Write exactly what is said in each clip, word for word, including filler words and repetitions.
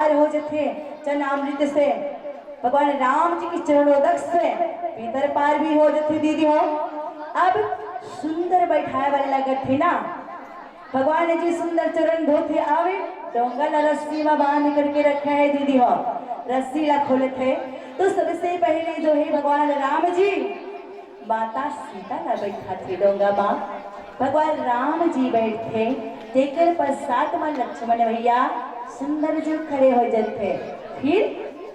पार हो जथे चरणामृत से, भगवान राम जी के चरणोदक से भीतर पार भी हो जथे दीदी हो। अब सुंदर बैठाए वाला लगत हे ना, भगवान जी सुंदर चरण धोथे। आवे डोंगा ला रस्सी में बांध करके रखे है दीदी हो, रस्सी ला खोलत है तो सबसे पहले जो है भगवान राम जी माता सीता ला बैठाथे डोंगा मा, भगवान राम जी बैठथे, तेकर पश्चात मा लक्ष्मण भैया सुंदर जो खड़े हो जथे। फिर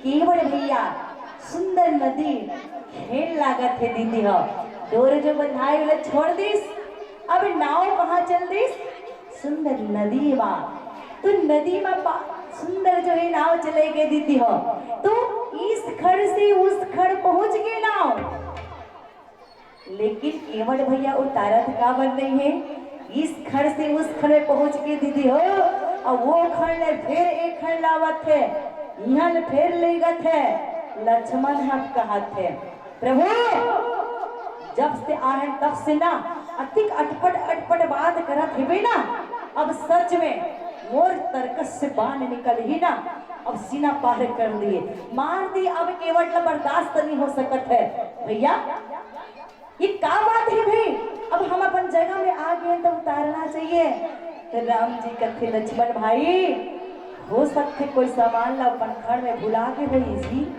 केवट भैया सुंदर नदी खेल लागत हे दीदी हो। डोर जो बंधाए वाला छोड़ दिस, अब नाव कहाँ चल दिस? सुंदर नदी मा। तो नदी मा पा- सुंदर जो है नाव चले गए दीदी हो, तो इस खड़ से उस खड़ पहुंच गए नाव। लेकिन केवट भैया उतारत काबर नहीं है? इस खड़ से उस खड़ में पहुंच के दीदी हो, और वो खड़ ले फिर एक खड़ लावत है, यहाँ ले फिर लेगत है। लक्ष्मण हम कहत है, प्रभु, जब से आए तब से ना अतिक अटपट अटपट बात करत हेबे ना, अब सच में मोर तरकस से बाण निकल ही ना, अब सीना पार कर दिए, मार दी। अब केवट ला बर्दाश्त नहीं हो सकत है भैया। ये का बात है भाई? अब हम अपन जगह में आ गए तो उतारना चाहिए। तो राम जी कथे, लक्ष्मण भाई, हो सकथे कोई सामान ला अपन खड़ में भुला गे होही जी,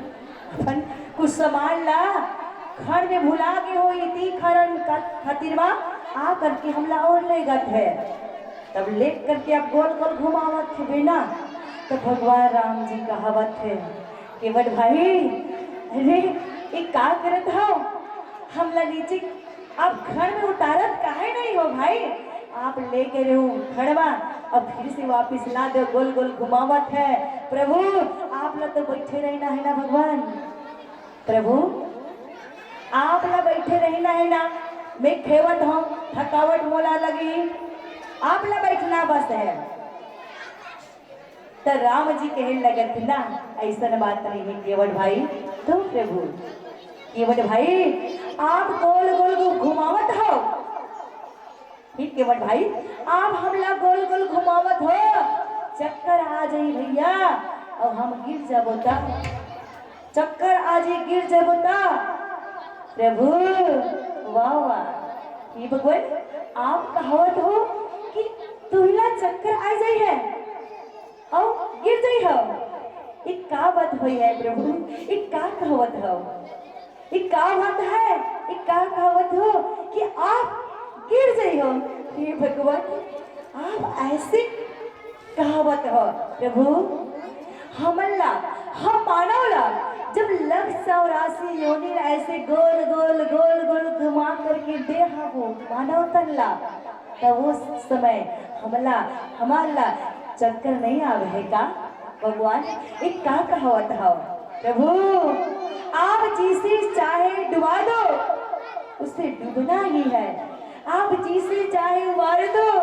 अपन कुछ सामान ला खड़ में भुला गे होही, ती खड़न का खातिर मा आ करके हमला और लेगत है। तब लेग करके अब गोल गोल घुमावत हेबे ना, तो भगवान राम जी कहावत है, केवट भाई, अरे, ये का करत हो? हमला नीचे आप खड़ में उतारत काहे नहीं हो भाई? आप लेके रहू खड़वा, अब फिर से वापिस ला दो, गोल गोल घुमावत है। प्रभु, आप ला तो बैठे रहना है ना भगवान? प्रभु, आप ला बैठे रहना है ना? मैं खेवत हूँ, थकावट मोला लगी, आप ला बैठना बस है। त राम जी कहे लगत ना, ऐसन बात नहीं है केवट भाई। तो प्रभु, केवट भाई, आप गोल गोल घु-, घुमावत हो। हे केवट भाई, आप हमला गोल गोल घुमावत हो, चक्कर आ जाई भैया, और हम गिर जाबो त, चक्कर आ जाई, गिर जाबो त। प्रभु, वाह वाह, हे भगवान, आप कहावत हो कि तुहिला चक्कर आ जाई है, अउ गिर जाई हो। ये का बात होई है प्रभु? ये का कहावत हो? ये का बात है? ये का कहावत हो कि आप गिर जाई हो? हे भगवान, आप ऐसे कहावत हो प्रभु, हमन ला, हम मानव ला जब लख चौरासी योनि ला ऐसे गोल गोल गोल गोल घुमा करके दे हबो मानव तन ला, तब उस समय हमला, हमला चक्कर नहीं आवे है का? भगवान, ये का कहावत हो? प्रभु, आप जिसे चाहे डुबा दो, उसे डूबना ही है। आप जिसे चाहे उबार दो,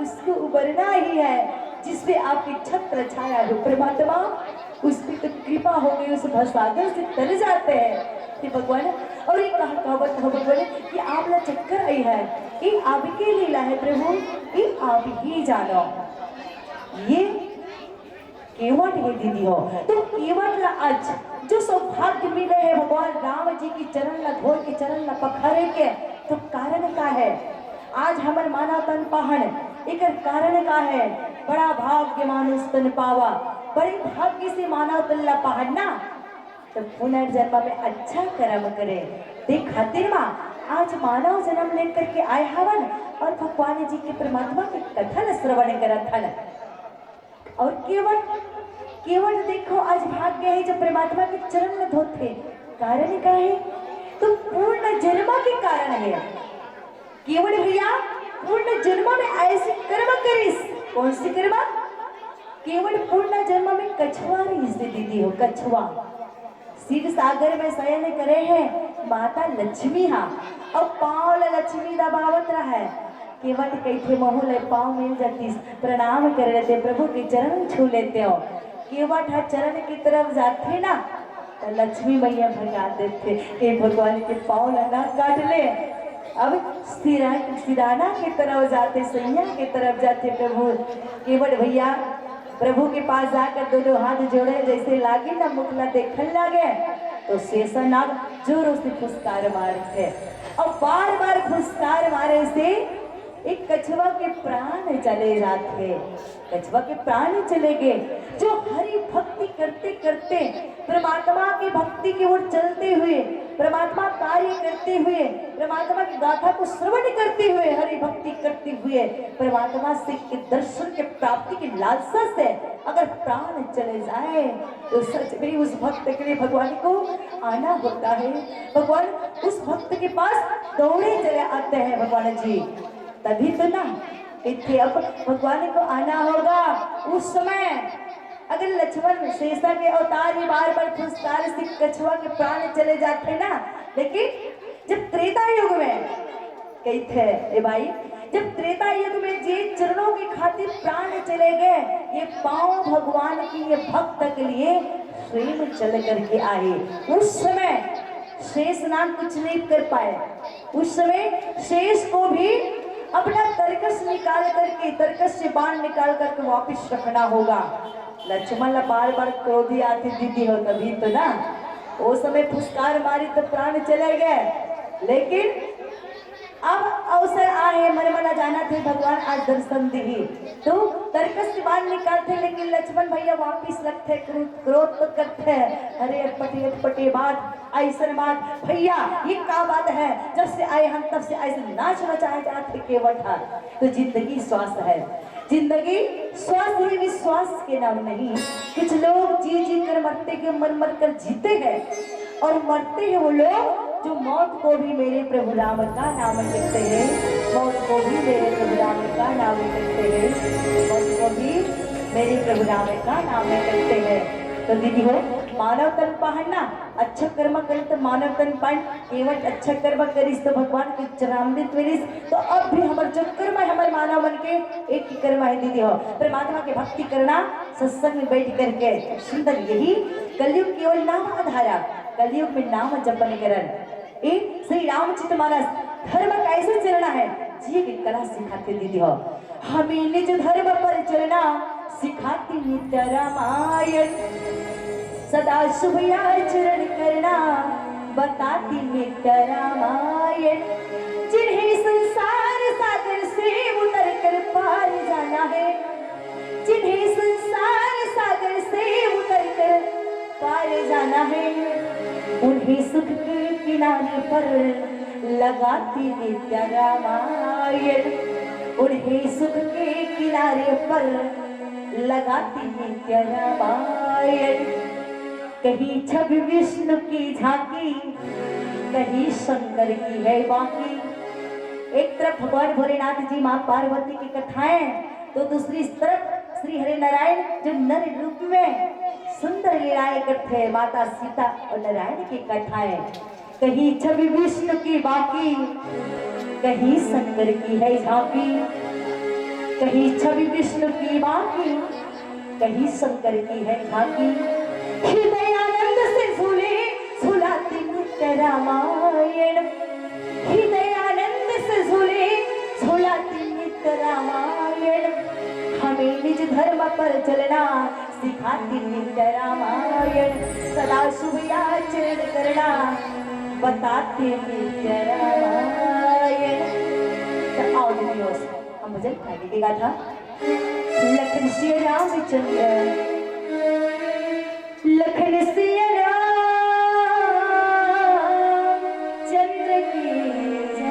उसको उबरना ही है। जिस पे आपकी छत्र छाया हो परमात्मा, उसकी तो कृपा हो गई, उस भवसागर से तर जाते हैं। हे भगवान, और ये कहा, कहावत हो भगवान कि आप ला चक्कर आई है, ये आपके लीला है प्रभु, ये आप ही जानो। ये केवट हे दीदी हो, तो केवट ला आज जो सौभाग्य मिले है भगवान राम जी की चरण ला धोए के, चरण ला पखारे के, तो कारण का है? आज हमर मानव तन पाहन, एकर कारण का है? बड़ा भाग्य मानुष तन पावा, बड़े भाग्य से मानव तन ला पाहन ना, तो पुनर्जन्म में अच्छा कर्म करे। ते खातिर मा आज मानव जन्म लेकर के आए हवन और भगवान जी के, परमात्मा के कथा ला श्रवण करत हन। और केवट, केवट देखो आज भाग्य है जो परमात्मा के चरण में धोथे। कारण का है? तो पूर्ण जन्म के कारण है। केवट भैया पूर्ण जन्म में ऐसी कर्म करिस। कौन सी कर्म? केवट पूर्ण जन्म में कछुआ रहिस दीदी हो, कछुआ। क्षीर सागर में शयन करे है माता लक्ष्मी हा, अउ पाँव ल लक्ष्मी दबावत रहय। केवट कहिथे, "महू ल पाँव मिल जातिस, प्रणाम कर लेते, प्रभु के चरण छू लेते हो।" केवट ह चरण की तरफ जाथे ना, त लक्ष्मी मैया भगा देथे, "ए भगवान के पाँव ल ना काट ले।" अब सिरा-, सिराना की तरफ जाथे, सैया की तरफ जाथे, प्रभु केवट भैया प्रभु के पास जाकर दोनों हाथ जोड़े, जइसे लागे ना मुखला देखन लागे, तो शेषनाग जोरों से फुसकार मारथे। अउ बार बार फुसकार मारे से एक कछुआ के प्राण चले जाथे। कछुआ के प्राण चले गए। जो हरि भक्ति करते करते, परमात्मा के भक्ति की ओर चलते हुए, परमात्मा कार्य करते हुए, परमात्मा की गाथा को श्रवण करते हुए, हरि भक्ति करते हुए, परमात्मा से के दर्शन के प्राप्ति की लालसा से अगर प्राण चले जाए, तो सच में उस भक्त के लिए भगवान को आना होता है। भगवान उस भक्त के पास दौड़े चले आते हैं, भगवान जी। तभी तो ना, इतने अब भगवान को आना होगा। उस समय अगर लक्ष्मण शेषा के अवतार ये बार बार फुसकार से कछुआ के प्राण चले जाते ना, लेकिन जब त्रेता युग में, कही थे, ए भाई, जब त्रेता युग में जिन चरणों की खातिर प्राण चले गए, ये पांव भगवान की ये भक्त के लिए स्वयं चल करके आए। उस समय शेष नाग कुछ नहीं कर पाए। उस समय शेष को भी अपना तरकस निकाल करके, तरकस से बाण निकाल करके वापस रखना होगा। लक्ष्मण ला बार बार क्रोधी आती दीदी हो, तभी तो ना। वो समय फुसकार मारी तो प्राण चले गए, लेकिन अब अवसर आए, मन मन जाना थे भगवान आज दर्शन दी। तो तरकस से बाण निकालते, लेकिन लक्ष्मण भैया वापिस लगते, क्रोध, क्रोध तो करते। अरे अटपटे, अटपटे बात, ऐसन बात भैया, ये का बात है? जब से आए हम तब से ऐसे नाच नचाए जाते केवट। तो जिंदगी स्वास्थ्य है, जिंदगी स्वास्थ्य ही विश्वास के नाम नहीं। कुछ लोग जी जी कर मरते के मर मर कर जीते हैं, और मरते हैं वो लोग जो मौत को भी मेरे प्रभु राम का नाम कहते हैं, मौत को भी मेरे प्रभु राम का नाम कहते हैं, मौत को भी मेरे प्रभु राम का नाम कहते हैं। तो दीदी हो, मानव तन पाहन ना, अच्छा कर्म करे तो मानव तन पाहन, केवल अच्छा कर्म करिस तो भगवान के चरणामृत मिलिस। तो अब भी हमर जो कर्म है, हमर मानव मन के एक ही कर्म है दीदी हो, परमात्मा के भक्ति करना, सत्संग में बैठ करके सुंदर यही कलयुग केवल नाम आधारा, कलयुग में नाम जपन करन। ए श्री रामचरित मानस धर्म कैसे चलना है, जिए के कला सिखाते दीदी हो। हमें निज धर्म पर चलना सिखाती नित्य रामायण, सदा शुभ आचरण करना बताती नित्य रामायण। जिन्हें संसार सागर से उतर कर पार जाना है, जिन्हें संसार सागर से उतर कर पार जाना है, उन्हें सुख के किनारे पर लगाती नित्य रामायण, उन्हें सुख के किनारे पर लगाती नित्य रामायण। कहीं छवि विष्णु की झांकी, कहीं शंकर की है बाकी। एक तरफ भगवान भोलेनाथ जी, माँ पार्वती की कथाएं, तो दूसरी तरफ श्री हरि नारायण जो नर रूप में सुंदर लीलाएं करते हैं, माता सीता और नारायण की कथाएं। कहीं छवि विष्णु की बाकी, कहीं शंकर की है झांकी। कहीं छवि विष्णु की बाकी, कहीं शंकर की है झांकी। हृदय आनंद से झूले, झुलाती नित्य रामायण। हृदय आनंद से झूले, झुलाती नित्य रामायण। हमें निज धर्म पर चलना सिखाती नित्य रामायण। सदा शुभ आचरण करना बताती नित्य रामायण। तो आओ दीदी, हम भजन आगे की गाथा। लखन सिया रामचंद्र, लखन सिया रामचंद्र की जय।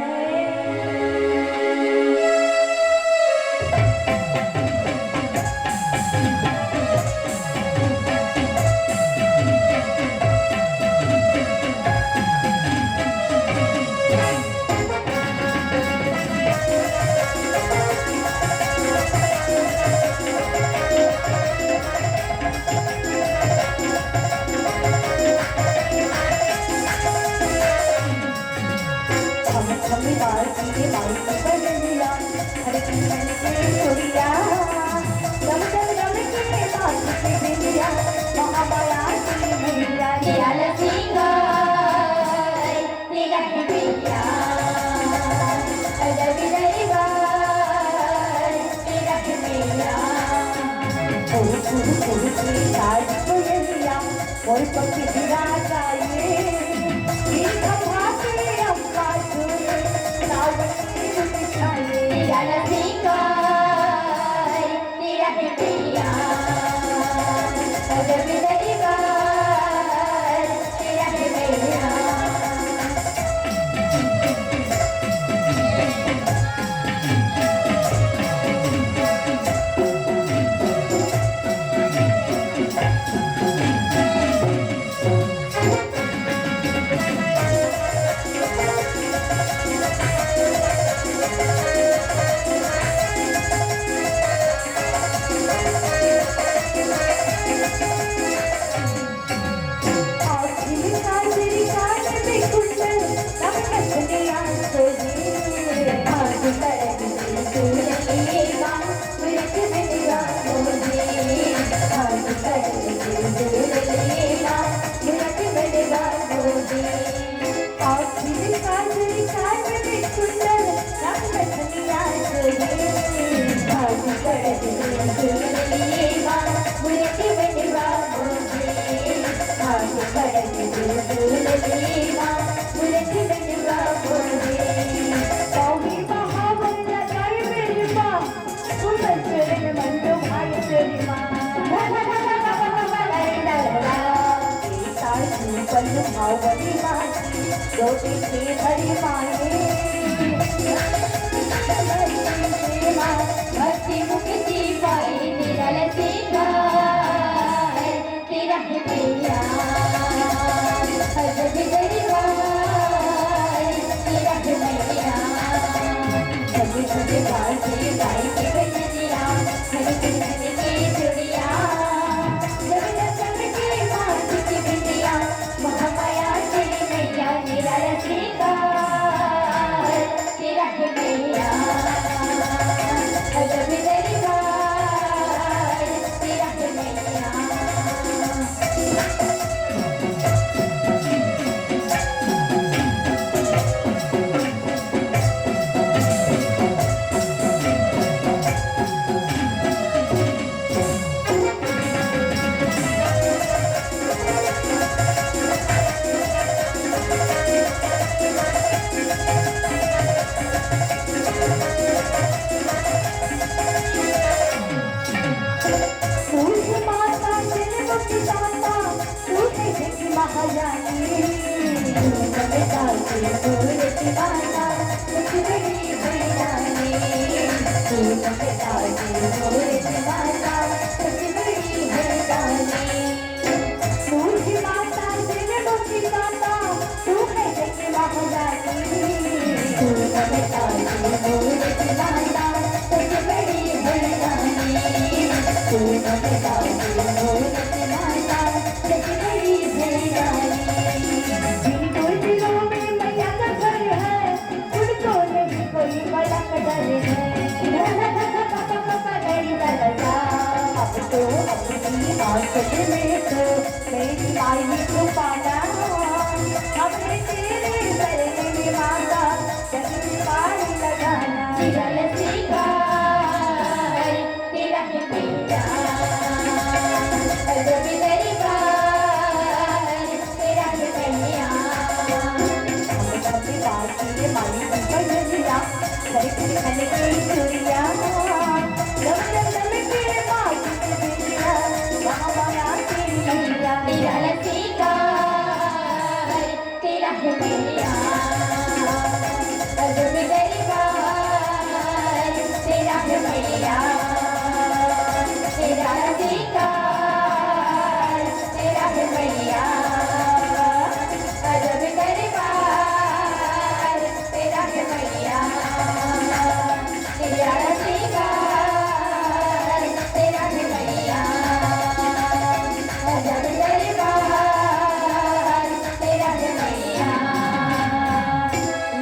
मोर पति विराजा ये, ई खम्हा के अम्मा तोरे, सावन के रुख छाये। लाला सिंगार तेरा है भैया, अजब दरबार तेरा है भैया।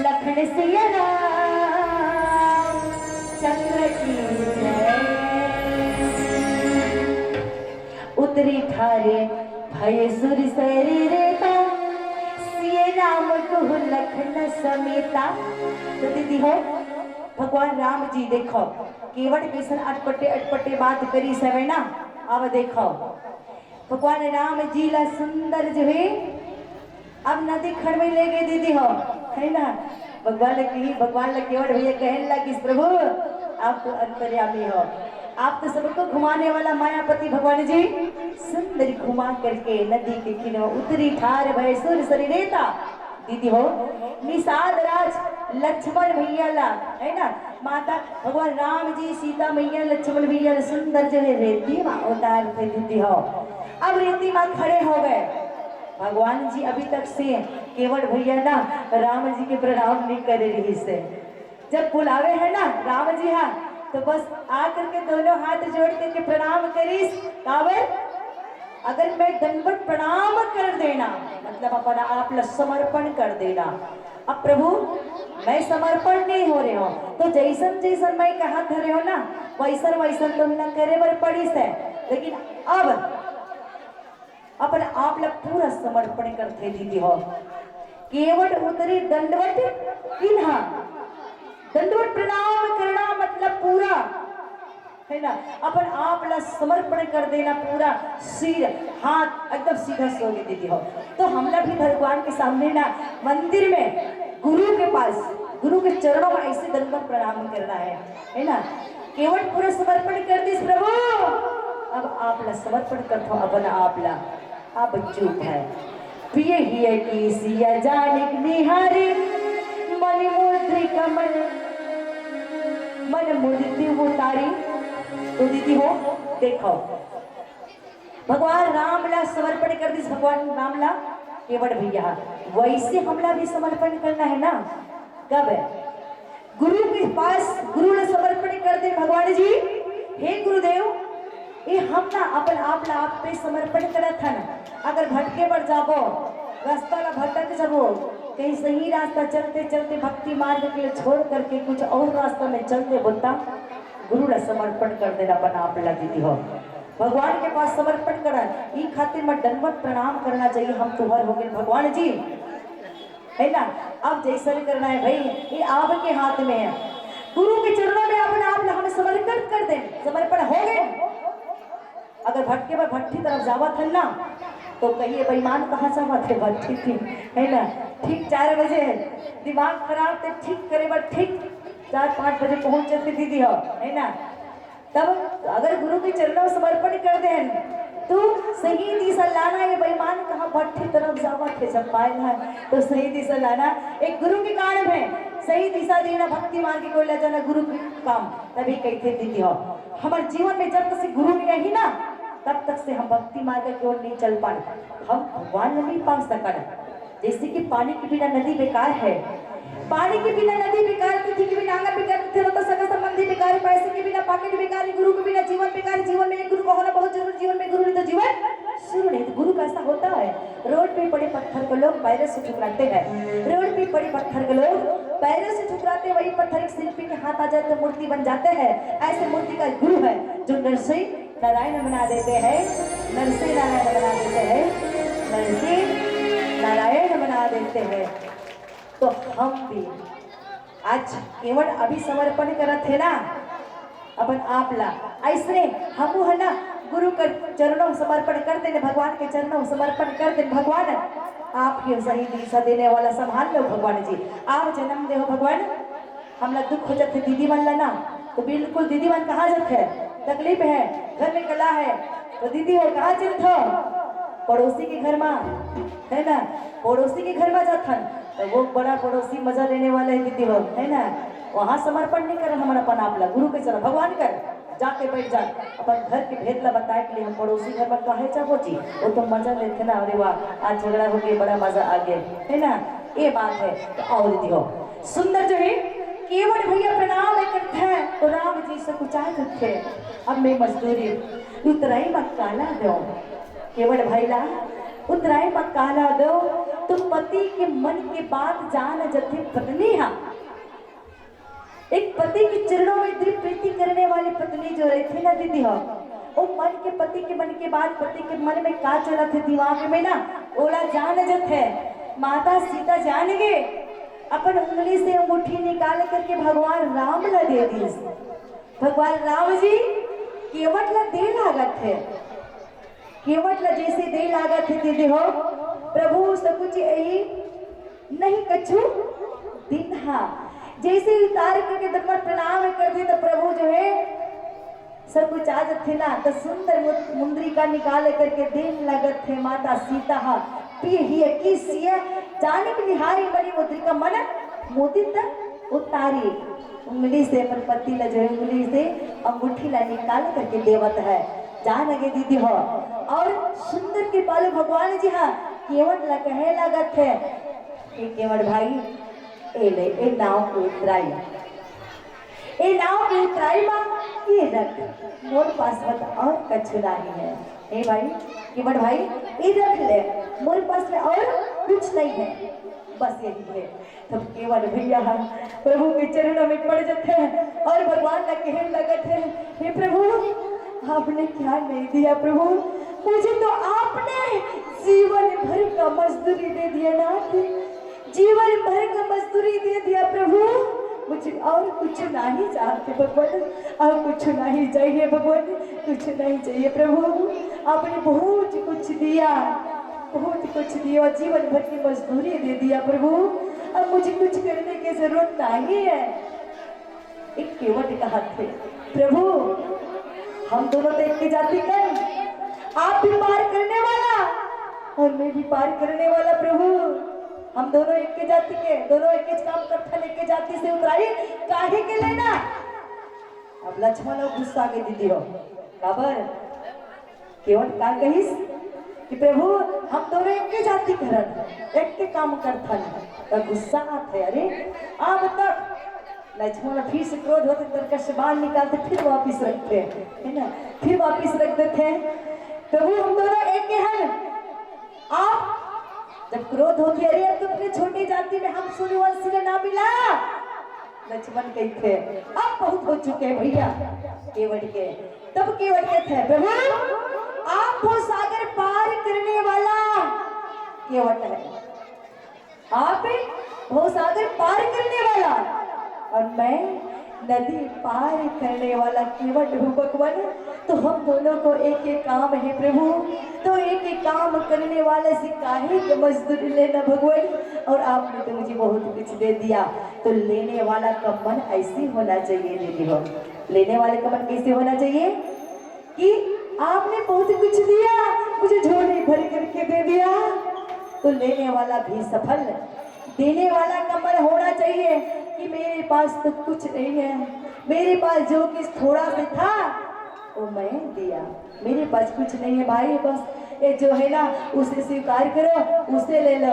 लखन सिया राम चंद्र की जय। उतरी ठारे भय सुर सरीरे ता, सिय राम कहु लखन समेता। तो दीदी हो, भगवान राम जी देखो, केवट कइसन अटपटे अटपटे बात करिस हवे ना, अब देखो, भगवान राम जी ला सुंदर जो है, अब नदी खड़ में ले गए दीदी हो, है ना? भगवान की, भगवान ला केवट भैया कहने लगी, "प्रभु, आप तो अंतर्यामी हो, आप तो सबको घुमाने वाला मायापति भगवान जी।" सुंदर घुमा करके नदी के किनारे उतरी, ठार भय सुर सरी रेता। दीदी हो, निषाद राज लक्ष्मण भैया ला, है ना, माता भगवान राम जी, सीता मैया, लक्ष्मण भैया ला सुंदर जो है रेती मा उतार थे दीदी हो। अब रेती मा खड़े हो गए। भगवान जी अभी तक से केवट भैया ना राम जी के प्रणाम नहीं करे रहिस हे। जब बुलावे है ना राम जी हा, तो बस आकर के दोनों हाथ जोड़ करके प्रणाम करिस। काबर? अगर मैं दंडवत प्रणाम कर देना, मतलब अपन आप ला समर्पण कर देना। अब प्रभु, मैं समर्पण नहीं हो रहे हो, तो जैसन जैसन मैं कहा धरे हो ना, वैसन वैसन तुम ना करे बर पड़िस हे, लेकिन अब अपन आप ला पूरा समर्पण करथे दीदी हो। केवट उतरी दंडवत किन्हा, दंडवत प्रणाम करना मतलब पूरा, है ना, अपन आप ला समर्पण कर देना, पूरा सिर हाथ एकदम सीधा सोगे दीदी हो। तो हमला भी भगवान के सामने ना, मंदिर में गुरु के पास, गुरु के चरणों में ऐसे दंडवत प्रणाम करना है, है ना। केवट पूरा समर्पण कर दिस प्रभु, अब आप ला समर्पण करथो अपन आप ला। अब चुप है। प्रिय हिय की सिया जानिक निहारी, मणि मुद्रिका मन, मन मूर्ति उतारी। तो दीदी हो, देखो, भगवान राम ला समर्पण कर दिस, भगवान राम ला केवट भैया। वैसे हमला भी समर्पण करना है ना। कब है? गुरु के पास, गुरु ला समर्पण कर दे भगवान जी। हे गुरुदेव, ये हम ना अपन आप ला आप पे समर्पण करत हन। अगर भटके बर जाबो, रास्ता ला भटक जाबो, कहीं सही रास्ता चलते चलते भक्ति मार्ग के छोड़ करके कुछ और रास्ता में चल देबो, त गुरु ला समर्पण कर देना अपन आप ला दीदी हो। भगवान के पास समर्पण करन, ई खातिर मैं दंडवत प्रणाम करना चाहिए। हम तुहर हो गए भगवान जी, है ना। अब जैसन करना है भाई, ये आपके हाथ में है। गुरु के चरणों में अपने आप ला हम समर्पित कर दें, समर्पण हो गए। अगर भटके बर भट्ठी तरफ जावत है ना, तो कहिए, "बेईमान, कहाँ जावत है भट्ठी थी?" है ना। ठीक चार बजे दिमाग खराब थे, ठीक करे बर ठीक चार पाँच बजे पहुंच जाते दीदी हो, है ना। तब अगर गुरु के चरणों में समर्पण कर देन, तो सही दिशा लाना, ये बेईमान कहाँ भट्ठी तरफ जावत है, जब पाए ना, तो सही दिशा लाना। एक गुरु के कारण है, सही दिशा देना, भक्ति मार्ग को ले जाना, गुरु के काम। तभी कहते दीदी हो, हमारे जीवन में जब तक से गुरु नहीं रही ना, तब तक से हम भक्ति मार्ग की ओर नहीं चल पाए, हम भगवान नहीं पा सकते। जैसे कि पानी के बिना नदी बेकार है, पानी के बिना नदी बेकार, तिथि के बिना आंगन बेकार, तिथि रत्न सगा संबंधी बेकार, पैसे के बिना पाकेट बेकार, गुरु के बिना जीवन बेकार। जीवन में एक गुरु का होना बहुत जरूरी, जीवन में गुरु नहीं तो जीवन शुरू नहीं। तो गुरु कैसा होता है? रोड पे पड़े पत्थर को लोग पैरों से ठुकराते हैं, रोड पे पड़े पत्थर को लोग पैरों से ठुकराते हैं, वही पत्थर एक शिल्पी के हाथ आ जाए तो मूर्ति बन जाते हैं। ऐसे मूर्ति का गुरु है जो नरसिंह नारायण बना देते हैं, नरसिंह नारायण बना देते हैं, नरसिंह नारायण बना देते हैं। तो हम भी आज केवल अभी समर्पण करत है ना अपन आप ला, ऐसने हमू है ना गुरु के चरणों में समर्पण कर देने, भगवान के चरणों में समर्पण कर देने। भगवान, आप ही सही दिशा देने वाला, संभाल लो भगवान जी, आप जन्म दे हो भगवान। हमला दुख हो जाथे दीदी मन ला ना, तो बिल्कुल दीदी मन कहाँ जाथे, तकलीफ है, घर में कला है, तो दीदी हो कहाँ चलथो? पड़ोसी के घर मा, है ना, पड़ोसी के घर मा जाथन, तो वो बड़ा पड़ोसी मजा लेने वाला है दीदी हो, है ना। वहाँ समर्पण नहीं करन हमन अपन आप ला गुरु के चरण, भगवान कर जाके बैठ जा, अपन घर के भेद ला बताए के लिए हम पड़ोसी घर मा काहे जाबो जी, वो तो मजा लेथे ना। अरे वाह, आज झगड़ा हो गया, बड़ा मजा आ गया, है ना। ये बात है। तो आओ दीदी हो, सुंदर जो है, केवट भैया प्रणाम करथे तो राम जी से कुचाय करथे, "अब मैं मजदूरी उतराई मत काला दो।" केवट भाई ला उतराई मत काला दो। तो पति के मन के बात जान जथे पत्नी हा। एक पति के चरणों में दृढ़ प्रीति करने वाली पत्नी जो रहती ना दीदी हो, वो मन के, पति के मन के बात, पति के मन में का चलत है दिमाग में ना, ओला जान जथे। माता सीता जान गे, अपन उंगली से अंगूठी निकाल करके भगवान राम ला दे दीस। भगवान राम जी केवट ला दे लागत हे, केवट ला जैसे दे लागत हे दीदी हो, प्रभु सब कुछ यही नहीं कछु दिन हा। जैसे ही उतार करके दंडवत प्रणाम करथे तो प्रभु जो है सब कुछ आ जाथे ना, तो सुंदर मु-, मुंद्रिका निकाल करके देन लगत हे माता सीता हा। प्रिय हिय की सिय जानिक निहारी मणि मुद्रिका मन मुदित उतारी। उंगली से अपन पति ला जो है उंगली से अंगूठी ला निकाल करके देवत है। जान गे दीदी हो। और सुंदर कृपालु भगवान जी हा केवट ला कहे लागत हे, "ए केवट भाई, ए ले, ए नाव के उतराई, ए नाव के उतराई मा ये रख, मोर पास में तो और कछु नहीं है। ए भाई, केवट भाई, ये रख ले, मोर पास में और कुछ नहीं है, बस यही है।" तब केवट भैया हा प्रभु के चरणों में पड़ जाथे और भगवान ला कहे लगत हे, "हे प्रभु, आपने क्या नहीं दिया प्रभु, मुझे तो आपने जीवन भर का मजदूरी दे दिया ना, जीवन भर का मजदूरी दे दिया प्रभु, मुझे और कुछ नहीं चाहते भगवान, और कुछ नहीं चाहिए भगवान, कुछ नहीं चाहिए प्रभु, आपने बहुत कुछ दिया, बहुत कुछ दिया, जीवन भर की मजदूरी दे दिया प्रभु, अब मुझे कुछ करने की जरूरत नहीं है।" एक केवट कहत हे, "प्रभु, हम दोनों तो एक के जाति के, आप भी पार करने वाला और मैं भी पार करने वाला प्रभु, हम दोनों एक के जाति के, दोनों एक के काम करथन, एक के जाति से उतराई, काहे के लेना?" अब लक्ष्मण अउ गुस्सा के दीदी हो, काबर? केवट का कहिस कि "प्रभु, हम दोनों एक के जाति के हरन, एक के काम करथन।" त गुस्सा आथे, अरे, अब तक लक्ष्मण फिर से क्रोध होथे, तरकश बाण निकालथे, फिर वापिस रखथे, है ना, फिर वापिस रख देथे। "प्रभु, हम दोनों एक के हन, आप जब क्रोध होथे, अरे, अब तो अपने छोटे जाति में हम सूर्यवंशी ला ना मिला।" लक्ष्मण कहिथे, "अब बहुत हो चुके भैया केवट के।" तब केवट कहिथे, "प्रभु, आप भवसागर पार करने वाला केवट है, आप भवसागर पार करने वाला और मैं नदी पार करने वाला केवट हूँ भगवान, तो हम दोनों को एक एक काम है प्रभु, तो एक एक काम करने वाले से काहे के मजदूरी लेना भगवान, और आपने तो मुझे बहुत कुछ दे दिया।" तो लेने वाला का मन ऐसे होना चाहिए दीदी हो। लेने वाले का मन कैसे होना चाहिए कि आपने बहुत कुछ दिया, मुझे झोली भर करके दे दिया, तो लेने वाला भी सफल। देने वाला का मन होना चाहिए कि मेरे पास तो कुछ नहीं है, मेरे पास जो कुछ थोड़ा से था वो मैं दिया, मेरे पास कुछ नहीं है भाई, बस ये जो है ना उसे स्वीकार करो, उसे ले लो।